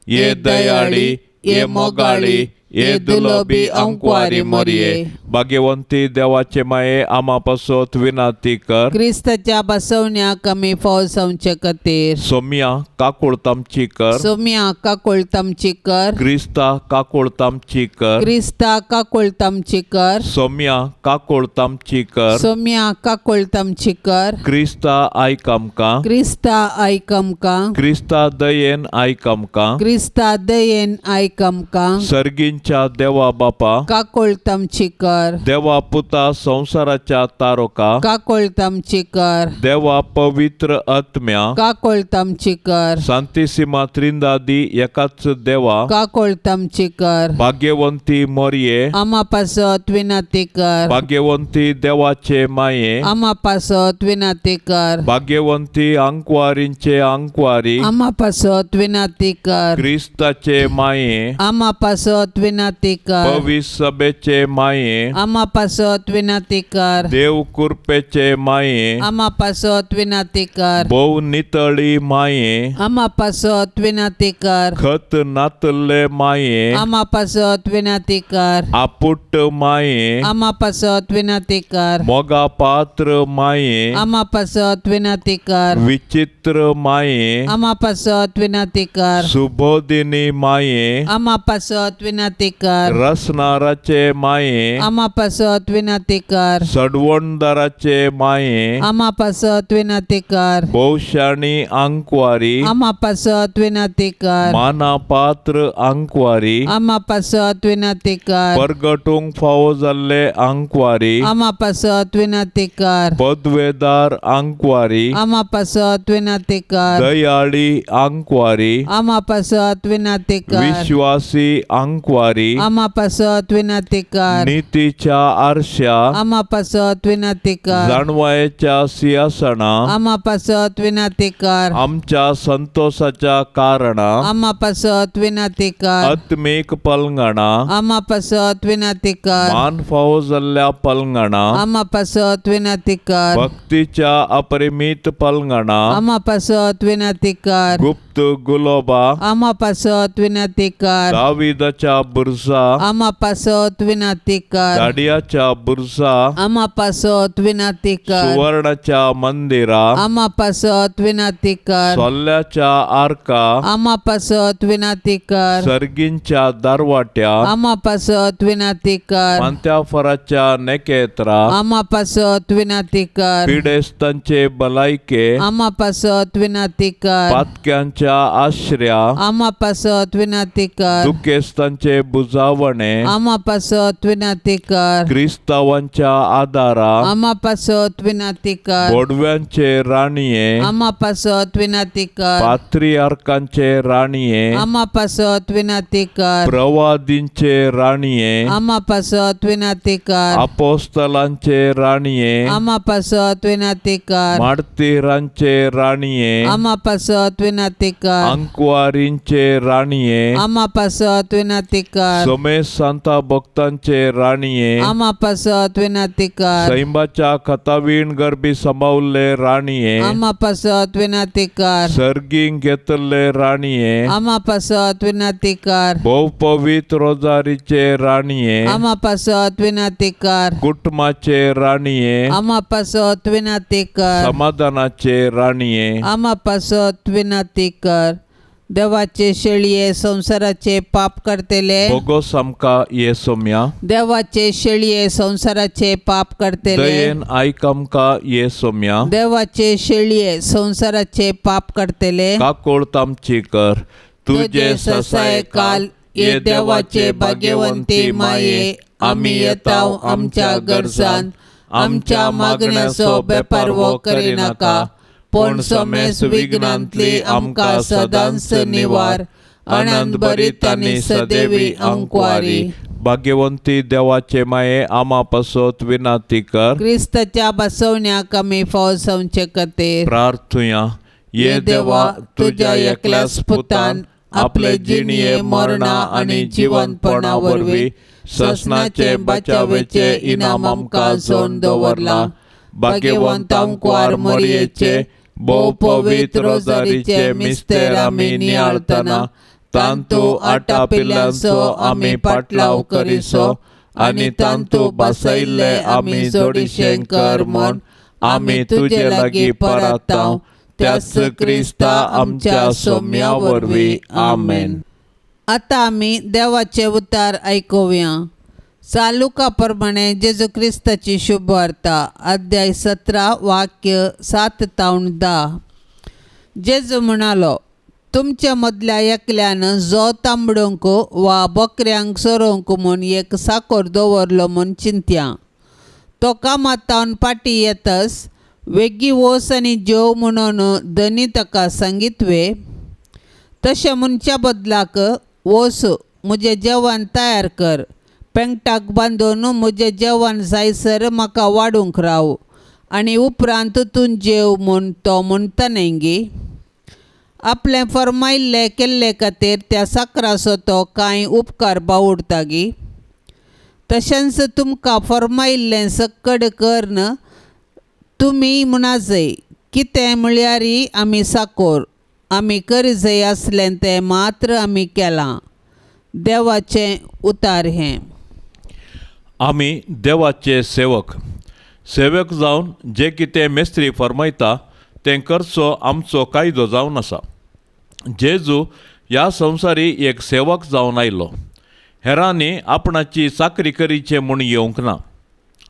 ये दयाळी, ये मोगाळी, ये दुलोबी अंकवारी मोरये, भाग्यवंती देवाचे माये, आमा पासत विनाती कर. क्रिस्ताच्या बसवण्याक आमी फौज जावचे खातीर. सोम्या काकुळत आमची कर. सोम्या काकुळत आमची कर. क्रिस्ता काकुळत आमची कर. क्रिस्ता काकुळत आमची कर. सोम्या काकुळत आमची कर. सोम्या काकुळत आमची कर. क्रिस्ता आयक आमकां. क्रिस्ता आयक आमकां. क्रिस्ता दयेन आयक आमकां. क्रिस्ता दयेन आयक आमकां. सर्गींच्या देवा बापा, काकुळत आमची कर. देवा पुता संवसाराच्या तारोका, काकुळत आमची कर. देवा पवित्र आत्म्या, काकुळत आमची कर. सांतिसिमा त्रिंदादी एकाच देवा, काकुळत आमची कर. भाग्यवंती मोरये, आमा पासत विनंती कर. भाग्यवंती देवाचे माये, आमा पासत विनंती कर. भाग्यवंती अंकवारींचे अंकवारी, आमा पासत विनंती कर. क्रिस्ताचे माये, आमा पासत विनंती कर. पवित्र सभेचे माये, आमा पासत विनंती कर. देव कृपेचे माये, आमा पासत विनंती कर. भोव नितळी माये, आमा पासत विनंती कर. खत नातल्ले माये, आमा पासत विनंती कर. आपुट्ट माये, आमा पासत विनंती कर. मोगा पात्र माये, आमा पासत विनंती कर. विचित्र माये, आमा पासत विनंती कर. सुबोधिनी माये, आमा पासत विनंती कर. रसनाराचे माये, आमा पासत विनंती कर. सडवणदाराचे माये, आमा पासत विनंती कर. भोवशाणी आंकवारी, आमा पासत विनंती कर. माना पात्र आंकवारी, आमा पासत विनंती कर. परगटूंक फावो जाल्ले आंकवारी, आमा पासत विनंती कर. पदवेदार आंकवारी, आमा पासत विनंती कर. दयाळी आंकवारी, आमा पासत विनंती कर. विश्वासी आंकवारी, आमा पासत विनंती कर. नितीच्या आरश्या, आमा पासत विनंती कर. जाणवायेच्या सिंहासना, आमा पासत विनंती कर. आमच्या संतोषाच्या कारणा, आमा पासत विनंती कर. आत्मीक पलंगणा, आमा पासत विनंती कर. मान फावो जाल्ल्या पलंगणा, आमा पासत विनंती कर. भक्तीच्या अपरिमीत पलंगणा, आमा पासत विनंती कर. गुप्त गुलोबा, आमा पासत विनंती कर. दाविदाच्या बुरजा, आमा पासत विनंती कर. दाडियाच्या बुरजा, आमा पासत विनंती कर. सुवर्णाच्या मंदिरा, आमा पासत विनंती कर. सोल्ल्याच्या आरका, आमा पासत विनंती कर. सर्गींच्या दारवाट्या, आमा पासत विनंती कर. मांत्याफराच्या नेकेत्रा, आमा पासत विनंती कर. पिडेस्तांचे भलायके, आमा पासत विनंती कर. पातक्यांच्या आश्र्या, आमा पासत विनंती कर. दुखेस्तांचे बुजावणे, आमा पासत विनंती कर. क्रिस्तावांच्या आदारा, आमा पासत विनंती कर. बोडव्यांचे राणये, आमा पासत विनंती कर. पात्रियार्कांचे राणये, आमा पासत विनंती कर. प्रवादींचे राणये, आमा पासत विनंती कर. अपोस्तलांचे राणये, आमा पासत विनंती कर. मार्तीरांचे राणये, आमा पासत विनंती कर. अंकवारींचे राणये, आमा पासत विनंती कर. सोमेश सांता भक्तांचे राणये, आमा पासत विनंती कर. सैंबाच्या खतावीण गर्भी समावल्ले राणये, आमा पासत विनंती कर. सर्गींक घेतल्ले राणये, आमा पासत विनंती कर. भोव पवित्र रोजारीचे राणये, आमा पासत विनंती कर. कुटुंबाचे राणये, आमा पासत विनंती कर. समाधानाचे राणये, आमा पासत विनंती कर. देवाचे शेळये संसाराचे पाप करतेले, भोगोस आमकां ये सोम्या, देवाचे शेळये संसाराचे पाप करतेले, दयेन आयक आमकां ये सोम्या, देवाचे शेळये संसाराचे पाप करतेले, काकोळ आमची कर. तुझे ससाय काल ये देवाचे भाग्यवंती माये, आमी येताव आमच्या गरजान, आमच्या मागण्याचो बेपारवो करिनाका, पूण समेस विघ्नांतली आमकां सदांच निवार. आनंद भरीत आनी सदैवी अंकवारी. भाग्यवंती देवाचे माये, आमा पासत विनंती कर. क्रिस्ताच्या बसवण्याक आमी फाव जावचे खातीर प्रार्थुया. ये देवा, तुझ्या एकल्याच पुतान आपले जिणये मरणा आनी जिवंतपणा वरवीं ससनाचे बचावेचे इनाम आमकां जोन दवरला. भाग्यवंत आंकवार मरयेचे भोव पवित्र रोजारीचे मिस्तेर आमी नियाळतना तांतू आटापिल्ल्यांचो आमी पाटलाव करिसो आनी तांतू बसयल्ले आमी जोडीशें कर म्हूण आमी तुजे लागीं परताव, त्याच क्रिस्ता आमच्या सोम्या वरवीं. आमेन. आतां आमी देवाचे उतार आयकुया. चालुका प्रमाणे जेजू क्रिस्ताची शुभवार्ता, अध्याय 17 वाक्य 7 तावन 10. जेजू म्हणालो, तुमच्या मदल्या एकल्यान जो तांबडूंक वा बकऱ्यांक चरोवंक म्हूण एक साकोर दवरलो म्हूण चिंतया. तो कामातावन फाटीं येतस वेगीं वच आनी जेव म्हणून धनी ताका सांगीत वे. तशें म्हणच्या बदलाक वच म्हजें जेवण तयार कर, पेंगटाक बांदून म्हजें जेवण जायसर म्हाका वाडूंक राव आनी उपरांत तूं जेव म्हूण तो म्हणटा न्हय गी. आपलें फर्मायल्लें केल्ले खातीर त्या साकराचो तो कांय उपकार बावडटागी. तशेंच तुमकां फर्मायल्लें सक्कड करन तुमी म्हणाजय कितें म्हळ्यारी आमी साकोर, आमी करिजय आसलें तें मात्र आमी केलां. देवाचें उतार हें. आमी देवाचे सेवक, सेवक जावन जे कितें मेस्त्री फर्मायता तें करचो आमचो कायदो जावन आसा. जेजू ह्या संवसारी एक सेवक जावन आयलो. हेरांनी आपणाची चाकरी करीचे म्हूण येवंक ना,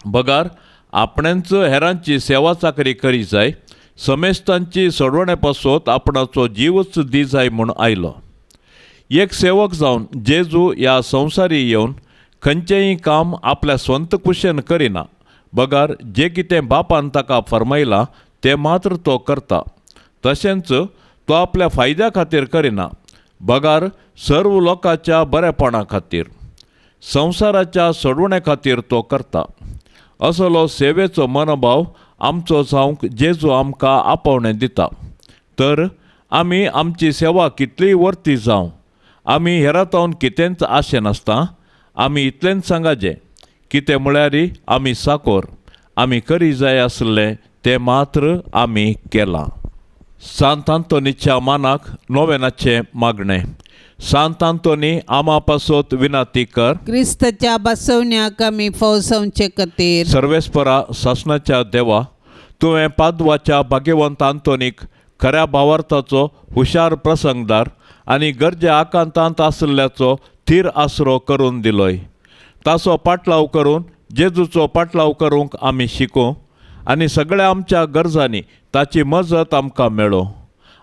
बगार आपणेंच हेरांची सेवा चाकरी करी जाय, समेस्तांची सोडवणे पासत आपणाचो जीवच दी जाय म्हूण आयलो. एक सेवक जावन जेजू ह्या संवसारी येवन खंयचेंय काम आपल्या स्वंत कुशेन करिना, बगार जें कितें बापान ताका फर्मायलां तें मात्र तो करता. तशेंच तो आपल्या फायद्या खातीर करिना, बगार सर्व लोकांच्या बरेपणा खातीर, संवसाराच्या सोडवणे खातीर तो करता. असलो सेवेचो मनोभाव आमचो जावंक जेजू आमकां आपोवणें दिता. तर आमी आमची सेवा कितलीय वर्ती जावं, आमी हेरातावन कितेंच आशें नासता. आमी इतलेंच सांगाचें कितें म्हळ्यार आमी साकोर, आमी करी जाय आसलें तें मात्र आमी केलां. सांत आंतोनीच्या मानाक नोवेनाचें मागणें. सांत आंतोनी आमा पासत विनाती कर. क्रिस्ताच्या बसवण्याक आमी फौसवचे खातीर. सर्वेस्परा सासणाच्या देवा, तुवें पादवाच्या भाग्यवंत आंतोनीक खऱ्या भावार्थाचो हुशार प्रसंगदार आनी गरजे आकांतांत आशिल्ल्याचो थीर आसरो करून दिलोय. ताचो पाटलाव करून जेजूचो पाटलाव करूंक आमी शिकूं आनी सगळ्या आमच्या गरजांनी ताची मजत आमकां मेळो.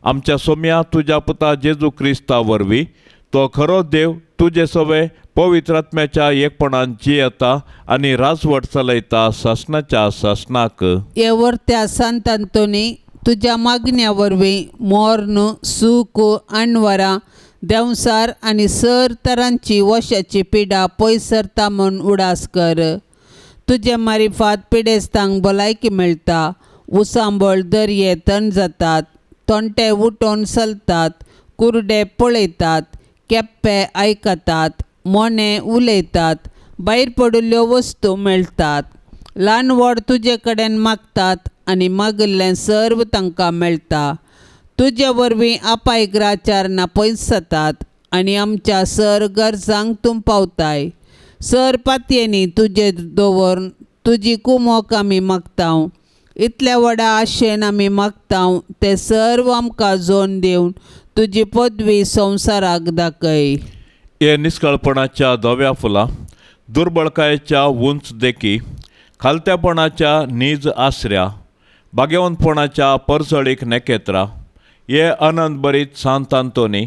आमच्या सोम्या तुज्या पुता जेजू क्रिस्ता वरवीं तो खरो देव तुजे सवे पवित्र आत्म्याच्या एकपणान जियेता आनी राजवट चलयता सासणाच्या सासणाक. हे वर्त्या सांत आंतोनी तुज्या मागण्या वरवीं मोर्न सूख अणवरां देंवसार आनी सर तरांची वशाची पिडा पयस सरता म्हूण उडास कर. तुजे मारिफात पिडेस्तांक भलायकी मेळटा, उसांबळ दर्ये तण जातात, तोंटे उठोवन चलतात, कुरडे पळयतात, केप्पे आयकतात, मोने उलयतात, भायर पडिल्ल्यो वस्तू मेळटात. ल्हान व्हड तुजे कडेन मागतात आनी मागिल्लें सर्व तांकां मेळटा. तुजे वरवीं आपायग्राचारणां पयस जातात आनी आमच्या सर गरजांक तूं पावताय. सर पातयेंनी तुजे दवरून तुजी कुमोक आमी मागता. इतल्या व्हडा आशेन आमी मागता तें सर्व आमकां जोन दिवन तुजी पदवी संवसाराक दाखय. हे निस्कळपणाच्या धव्या फुलां, दुर्बळकायेच्या उंच देखी, खालत्यापणाच्या नीज आसऱ्या, भाग्यवंतपणाच्या परजळीक नेकेत्रा, हे अनंत बरीत सांत आंतोनी,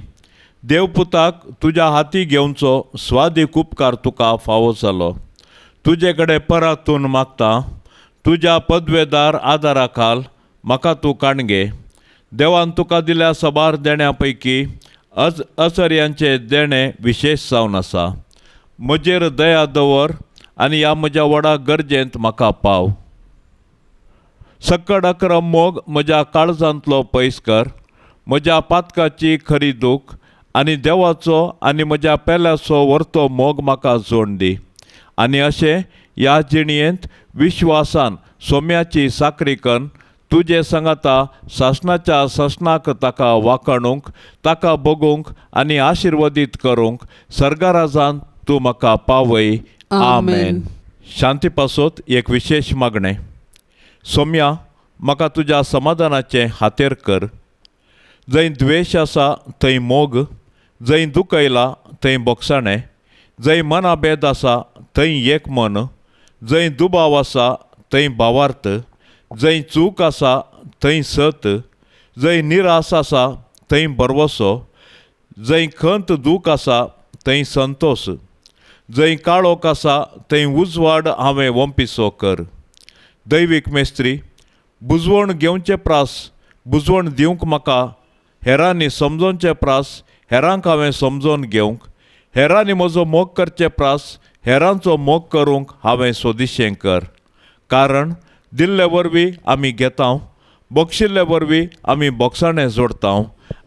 देवपुताक तुज्या हाती घेवचो स्वादीक उपकार तुका फावो जालो. तुजे कडेन परातून मागता, तुज्या पदवेदार आदारा खाल म्हाका तूं काणगे. देवान तुका दिल्या सबार देण्या पैकी असर्यांचें देणें विशेश जावन आसा. म्हजेर दया दवर आनी ह्या म्हज्या व्हडा गरजेंत म्हाका पाव. सक्कड अक्रम मोग म्हज्या काळजांतलो पयस कर. म्हज्या पातकाची खरी दूख आनी देवाचो आनी म्हज्या पेल्याचो व्हरतो मोग म्हाका जोड दी. आनी अशें ह्या जिणयेंत विश्वासान सोम्याची साकरी कन्न तुजे सांगाता सासणाच्या सासणाक ताका वाखाणूंक, ताका बगूंक आनी आशिर्वादीत करूंक सर्गाराजान तूं म्हाका पावय. आमेन. शांती पासत एक विशेश मागणें. सोम्या, म्हाका तुज्या समाधानाचें हातेर कर. जंय द्वेश आसा थंय मोग, जंय दुखयला थंय बोगसाणें, जंय मनाभेद आसा थंय एक मन, जंय दुबाव आसा थंय भावार्थ, जंय चूक आसा थंय सत, जंय निरास आसा थंय भरवसो, जंय खंत दूख आसा थंय संतोश, जंय काळोख आसा थंय उजवाड हांवें वंपिसो कर. दैवीक मेस्त्री, बुजवण घेवचे प्रास बुजवण दिवंक म्हाका, हेरांनी समजोवचे प्रास हेरांक हांवें समजोवन घेवंक, हेरांनी म्हजो मोग करचे प्रास हेरांचो मोग करूंक हांवें सोदिशें कर. कारण दिल्ले वरवीं आमी घेता, बक्षिल्ले वरवीं आमी बोगसाणें जोडता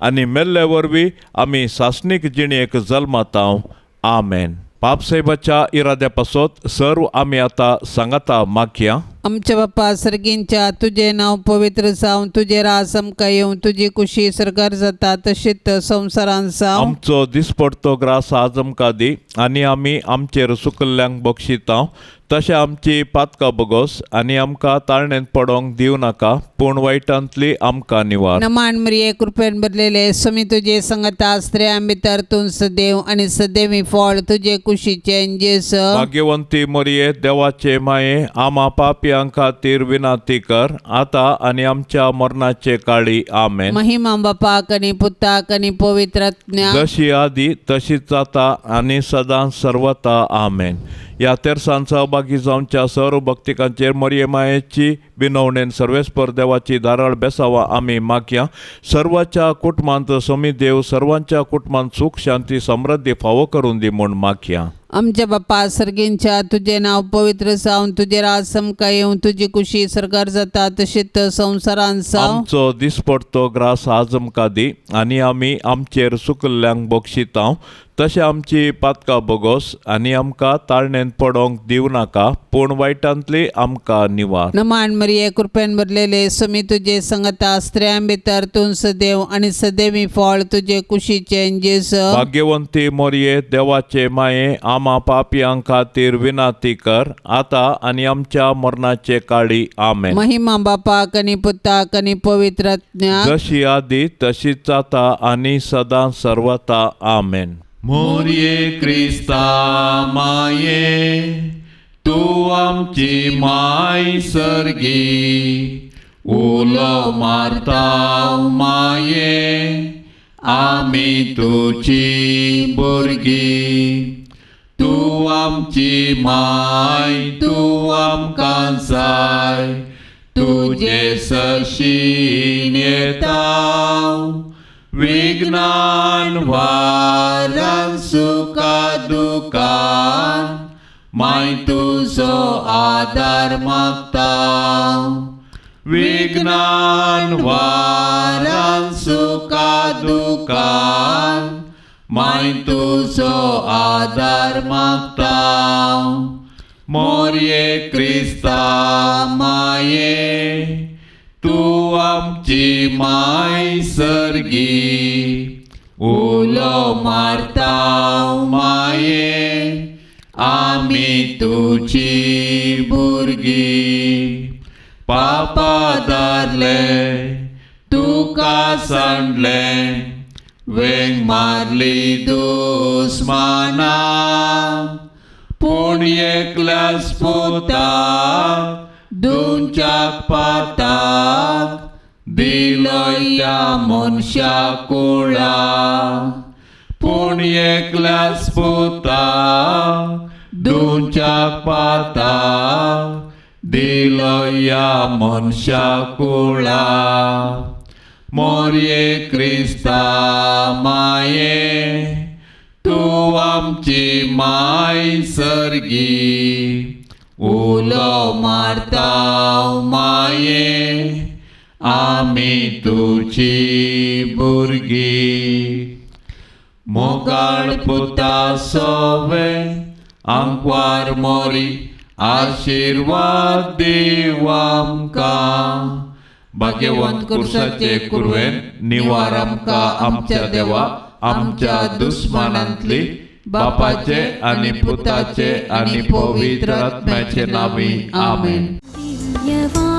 आनी मेल्ले वरवीं आमी सासणीक जिणेक जल्मातां. आमेन. पापसाहेबाच्या इराद्या पासत सर्व आमी आतां सांगाता मागया. आमच्या बापा सर्गींच्या, तुझे नाव पवित्र जावं, तुझे राज आमकां येवं, तुजी कुशी सरकार जाता तशीच संवसारांत जावं. आमचो दिसपडतो ग्रास आज आमकां दी आनी आमी आमचेर सुकल्ल्यांक बक्षितां तशें आमची पातकां बगोस आनी आमकां ताळणेंत पडोंक दिवं नाका, पूण वायटांतली आमकां निवार. नमान मरिये, कृपेन भरलेले, स्वामी तुझे संगता, स्त्रियां भितर तूं सदैव आणि सदैवी फळ तुझे कुशीचे, जेस. भाग्यवंती मरिये, देवाचे माये, आमा पापयां खातीर विनंती कर, आतां आनी आमच्या मरणाचे काळी. आमेन. महिमा बापाक आणि पुताक आणि पवित्र आत्म्याक. जशी आदी तशीच जाता आनी सदां सर्वता. आमेन. ह्या तेरसान सहभागी जावच्या सर्व भक्तिकांचेर मरिये मायेची विनवणेन सर्वेस्पर देवाची धाराळ बेसावा आमी मागया. सर्वाच्या कुटुंबांत स्वामी देव सर्वांच्या कुटुंबांत सुख, शांती, समृद्धी फावो करून दी म्हूण मागया. आमच्या बापा सर्गींच्या, तुझे नाव पवित्र जावं, तुझे राज आमकां येवं, तुजी कुशी सरकार जाता तशीच संवसारांत जावं. आमचो दिसपडतो ग्रास आज आमकां दी आनी आमी आमचेर सुकल्ल्यांक बक्षितां तशें आमची पातकां बगोस आनी आमकां ताळणेंत पडोंक दिवं नाका, पूण वायटांतली आमकां निवार. नमान मरिये, कृपेन भरलेले, स्वामी तुझे संगता, स्त्रियां भितर तूं सदैव आणि सदैवी फळ तुझे कुशीचे, जेस. भाग्यवंती मोरये, देवाचे माये, आमा पापयां खातीर विनंती कर, आतां आनी आमच्या मरणाचे काळी. आमेन. महिमा बापाक आणि पुताक आणि पवित्र आत्म्याक. जशी आदी तशीच जाता आनी सदां सर्वता. आमेन. मोरये क्रिस्ता माये, तूं आमची माय सर्गी, उलो मारता माये, आमी तुजी भुरगीं. तूं आमची माय, तूं आमकां जाय, तुजे सरशीं येता, विघ्नान वारान सुखा दुखान माय तुजो आदार मागता. विघ्नान वारान सुखा दुखान माय तुजो आदार मागता. मोरये क्रिस्ता माये, तूं आमची माय सर्गी, उलो मारता माये, आमी तुजी भुरगीं. पापा दारले तुका सांडले, वेंग मारली दुस्माना, पूण एकल्याच पुताक दुमच्याक पाताक दिलो ह्या मनशा कुळा. पूण एकल्याच पुताक दुमच्याक पाताक दिलो ह्या मनशा कुळा. मोरये क्रिस्ता माये, तूं आमची माय सर्गी, उलो मारता माये, आमी तुजी भुरगीं. मोगाळ पुता सोवे आंकवार मोरी, आशिर्वाद दीव आमकां. भाग्यवंत कुर्साचे कुरवेन निवार आमकां आमच्या देवा, आमच्या दुस्मानांतली, बापाचे आनी पुताचे आनी पवित्र आत्म्याचे नांवी. आमेन. दिव्यवाणी.